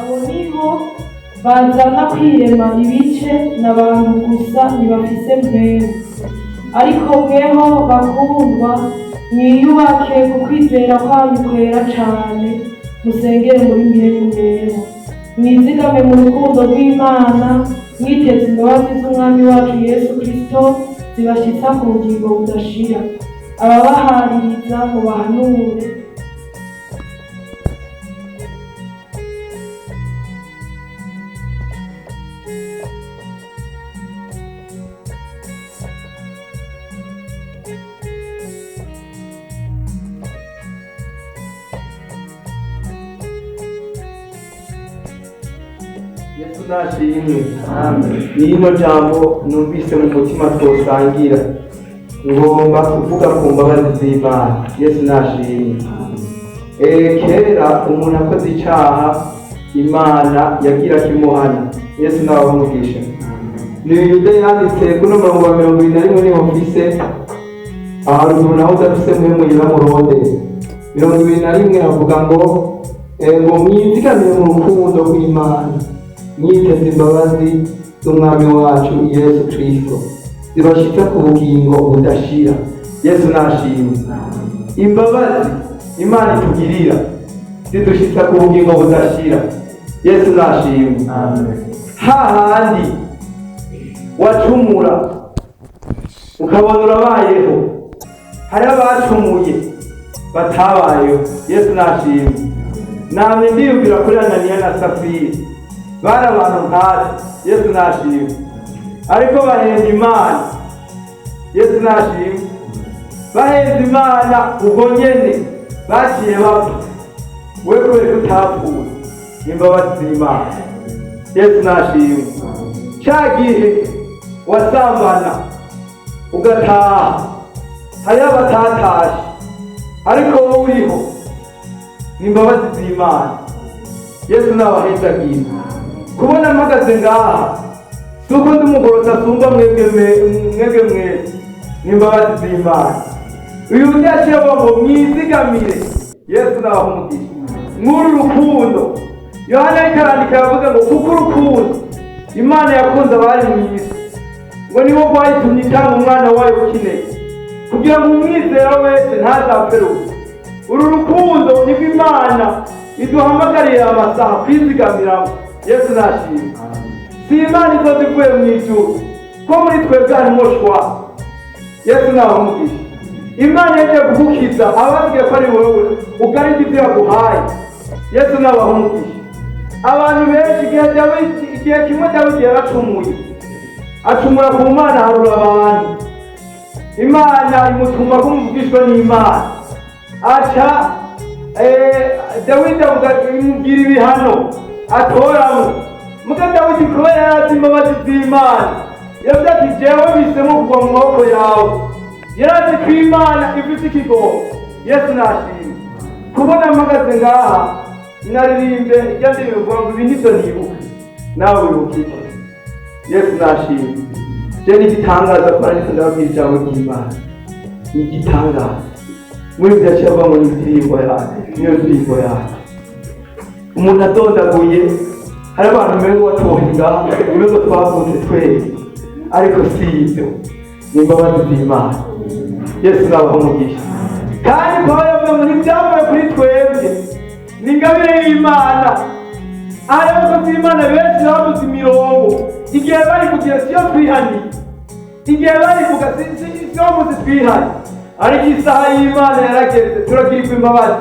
Abo nibo bazana kwirema ibice n'abantu gusa, ntibafise Mpwemu. Ariko mweho bakundwa, mwiyubake ku kwizera kwanyu kwera cane, musengere muri Mpwemu Mwera, mwizigame mu rukundo rw'Imana, mwiteze imbabazi z'Umwami wacu Yesu Kristo zibashitsa ku bugingo budashira. Ababahaririza mubahanure. Yesu nashimwe. Ni rino jambo numvise mu mutima twosangira, ngomba kuvuga ku mbabazi z'Imana. Yesu nashimwe. Kera umuntu akoze icaha, Imana yagira kimuhana. Yesu nawe umugisha. Ni Yuda yanditse kuno murongo wa 21, niho mfise aharuguru, naho udafise mwe muyira murondere. 21 havuga ngo mwizigamire mu rukundo rw'Imana, mwiteze imbabazi z'Umwami wacu Yesu Kristo zibashitsa ku bugingo budashira. Yesu nashimwe. Imbabazi Imana itugirira zidushitsa ku bugingo budashira. Yesu nashimwe. Hahandi wacumura ukabona urabayeho, hari abacumuye batabayeho. Yesu nashimwe. Namwe ndiyumvira kuri Ananiya na Safira, bari abantu nkatwe. Yesu nashimwe. Ariko bahenda Imana. Yesu nashimwe. Bahenda Imana, ubwo nyene baciye bapfa. We kubera ko utapfuye, imbabazi z'Imana. Yesu nashimwe. Ca gihe wasambana ugataha, hariho abatatashe, ariko wowe uriho, ni imbabazi z'Imana. Yesu nabahezagiye. Kubona mpagaze ngaha si uko ndi umugororotsi asumba mwebwe, mwebwe mwese, ni imbabazi z'Imana. Uyu undi yaciye avuga ngo mwizigamire. Yesu nabaha umugisha mw'uru rukundo. Yohana ariko arandika, aravuga ngo kuko urukundo Imana yakunze abari mu isi ngo niwo rwayitumye itanga umwana wayo w'ikinege, kugira ngo umwizera wese ntazapfe rupfu. Uru rukundo nibwo Imana iduhamagarira amasaha kwizigamiramo. Yesu nashimwe. Si Imana izoza ivuye mu ijuru, ko muri twebwe harimo shwa. Yesu nawe umugisha. Imana yagiye kugukiza, ababwiye ko ari wowe ugarida ibyo yaguhaye. Yesu nawe umugisha. Abantu benshi, igihe Dawidi, igihe kimwe Dawidi yaracumuye, acumura ku Mana, harura abantu. Imana imutuma ko umuvugishwa n'Imana, aca Dawidi avuga, imubwira ibihano atoramo. Muga Dawidi kubera yari azi imbabazi z'Imana, yavuze ati: "Jewe bisemo kugwa mu maboko yawe." Yari azi ko Imana ifite ikigongo. Yesu nashimwe. Kubona mpagaze ngaha naririmbye ijya ndirimbo ivuga ngo ibi nibyo nibuka, nawe wibuka iki? Yesu nashimwe. Je ni igitangaza kuba ariko ndababwira ijambo ry'Imana, ni igitangaza. Muri ibyo yaciye avuga ngo ni indirimbo yawe, niyo ndirimbo yawe. Umuntu adondaguye, hari abantu umengo batohe ngaha, umengo twavutse twese, ariko si ibyo, ni imbabazi z'Imana. Yesu nabaha umugisha. Kandi Pawulo yavuze ngo ntibyavuye kuri twebwe, ni ingabire y'Imana. Hari abakozi b'Imana benshi babuze imirongo igihe bari kugira siyo twihaniye, igihe bari kuga siyo muzi twihanye, ariko isaha y'Imana yarageze, turagirirwa imbabazi.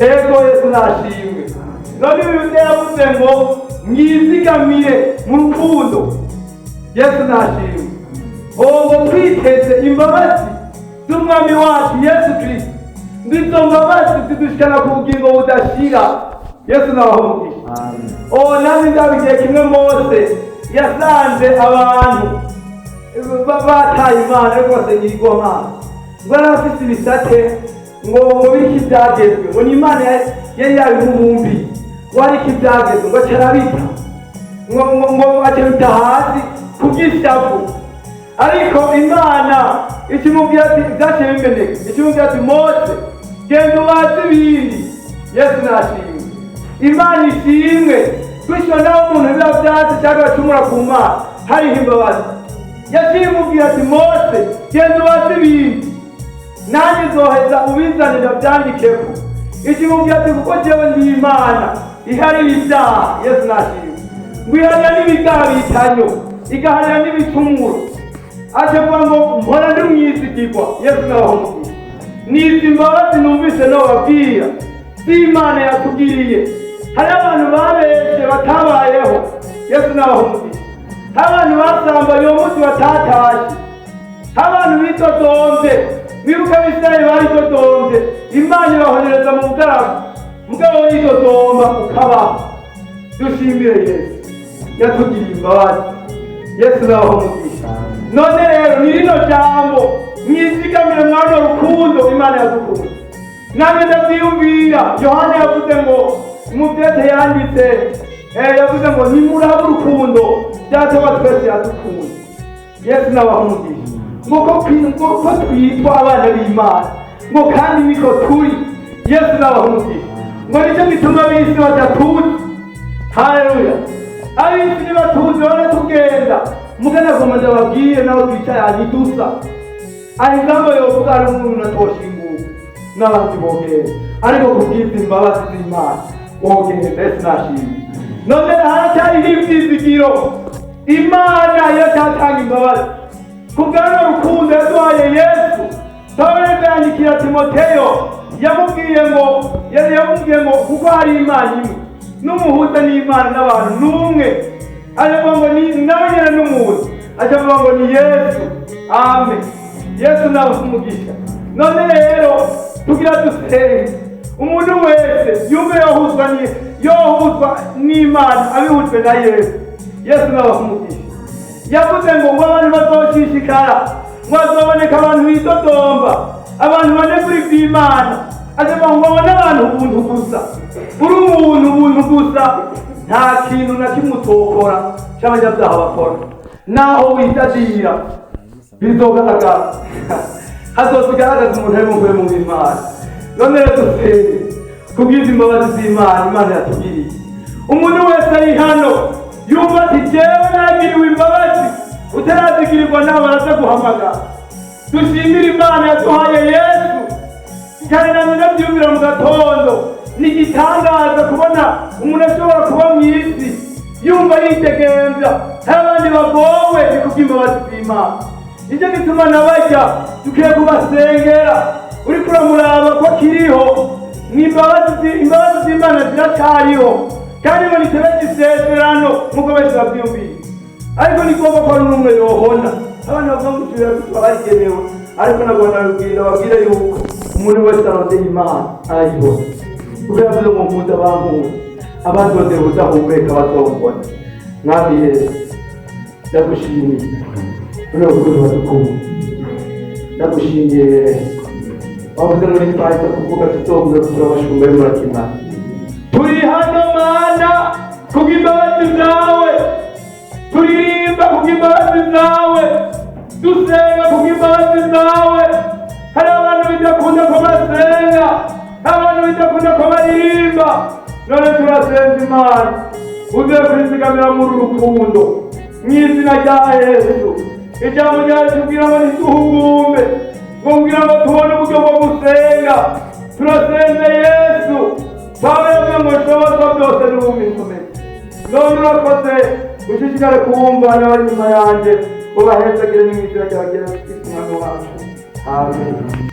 Ego, Yesu nashimwe. None ibi yavuze ngo mwizigamire mu rukundo. Yesu nashimwe. Ngo twiteze imbabazi z'Umwami wacu Yesu Kristo, ngo izo mbabazi zidushikana ku bugingo budashira. Yesu nabaha umugisha. Oh, nami ndaba igihe kimwe Mose yasanze abantu bataye Imana, ariko basenga ibigomana, ngo yari afise ibisate ngo biriko ibyagezwe, ngo ni Imana yari yabimubumbiye, ngo ariko ibyagezwe ngo acarabita, ngo acabita hasi kubw'ishavu. Ariko Imana ikimubwira ati byaciye bimeneka, ikimubwira ati: "Mose, genda ubaze ibindi." Yesu nashimwe. Imana ishimwe. Bityo nawe umuntu biba byatsi cyangwa acumura ku Mana, hariho imbabazi. Yaciye imubwira ati: "Mose, genda ubaze ibintu, nanjye nzoheza ubizanira byandikeko." Ikimubwira ati: "Kuko jyewe ndi Imana iharira ibyaha." Yesu nashimwe. Ngo iharira n'ibigabitanyo, igaharira n'ibicumuro. Aje avuga ngo mpora ndi mwizigirwa. Yesu nabaho umugisha. Nizi imbabazi numvise nobabwira si Imana yatugiriye. Hari abantu babeshe batabayeho. Yesu nabaho umugisha. Hari abantu basambaye uwo munsi batatashe. Hari abantu bitodomvye. Mwibuke Abisirayeli baritodomvye, Imana ibahonereza mu bugaragu. Mugabo yitodomba ukabaho. Dushimire Yesu yatugiriye imbabazi. Yesu nabaho umugisha. None rero ni rino jambo mwizigamire mwana rukundo Imana yadukunda. Nanjye ndabyiyumvira. Yohana yavuze ngo mu byete yanditse, yavuze ngo nimuraba urukundo Data wa twese yadukunda. Yesu nabaho umugisha. Ngo ko twitwa abana b'Imana, ngo kandi niko turi. Yesu nabaho umugisha. Ngo nicyo gituma ab'isi badatuzi. Haleluya! Ab'isi ntibatuzi, baratugenda. Mugana goma ndababwire, naho twicaye ntidusa. Ari ingamba yovuga ari umuntu natoshinguka n'abandi bogenda, ariko kubwiza imbabazi z'Imana wogenda. Yesu nashimye. None haracyariho ibyizigiro. Imana iracyatanga imbabazi kubw'ano rukundo yaduhaye Yesu. Pawulo yandikira Timoteyo, yamubwiye ngo kuko hari Imana imwe n'umuhuza n'Imana n'abantu n'umwe. Aravuga ngo ni nawe nyine n'umuntu, acavuga ngo ni Yesu. Amen. Yesu nawe umugisha. None rero tugira dusenge, umuntu wese yumve yohuzwa n'Imana abihujwe na Yesu. Yesu nawe umugisha. Yavuze ngo abantu bazoshishikara, ngo hazoboneka abantu bidodomba, abantu banegura iby'Imana. Avuga ngo babone abantu ubuntu gusa. Uri umuntu ubuntu gusa, nta kintu na kimwe utokora cy'abanyabyaha bakora. Naho witadira bizogaragara, hazozigaragaza umuntu ari muvuye mu Imana. None rero dusenge kubwiza imbabazi z'Imana Imana yatugiriye. Umuntu wese ari hano yumva ati: "Jewe nagiriwe imbabazi." Utarazigirirwa nawe baraza guhamagara. Dushimire Imana yaduhaye Yesu. Cyane nanjye ndabyumvira mu gatondo, ni igitangaza kubona umuntu ashobora kuba mu isi yumva yidegemvya, hari abandi bagowe. Ni kubw'imbabazi z'Imana. Nicyo gituma nabajya dukwiye kubasengera. Uriko uramuraba ko akiriho, ni imbabazi z'Imana ziracyariho, kandi ngo nitebe isezerano nk'uko benshi babyumviye. Ariko ni ngombwa ko hari n'umwe yohona. Abana bavuga ngo ijuru twabagenewe, ariko ntabwo nabibwira. Babwire yuko umuntu wese arondeye Imana arayibona, kuko yavuze ngo nkunda abankunda, abandondera ubudahumeka bazombona. Mwami Yesu, ndagushimiye muri urukundo badukunda. Ndagushimiye Yesu. Wavuze ngo nitwahita kuvuga tuzovuga ko turi abashumba b'umurakimana. Turi hano Mana kubw'imbabazi zawe, turirimba kubw'imbabazi zawe, dusenga kubw'imbabazi zawe. Hari abantu bidakunda ko basenga, hari abantu bidakunda ko baririmba. None turasenza Imana uze kwizigamira muri uru rukundo mu izina rya Yesu. Ijambo ryawe tubwira ngo ntituhugumbe, ngo kugira ngo tubone uburyo bwo gusenga. Turasenze Yesu. Pawulo yavuze ngo nshobozwa byose n'uwuminkomeza. None urakoze, ushishikare kuwumva n'abari inyuma yanjye, ubahezagire mu izina rya Yesu Kristo Umwami wacu. Amen.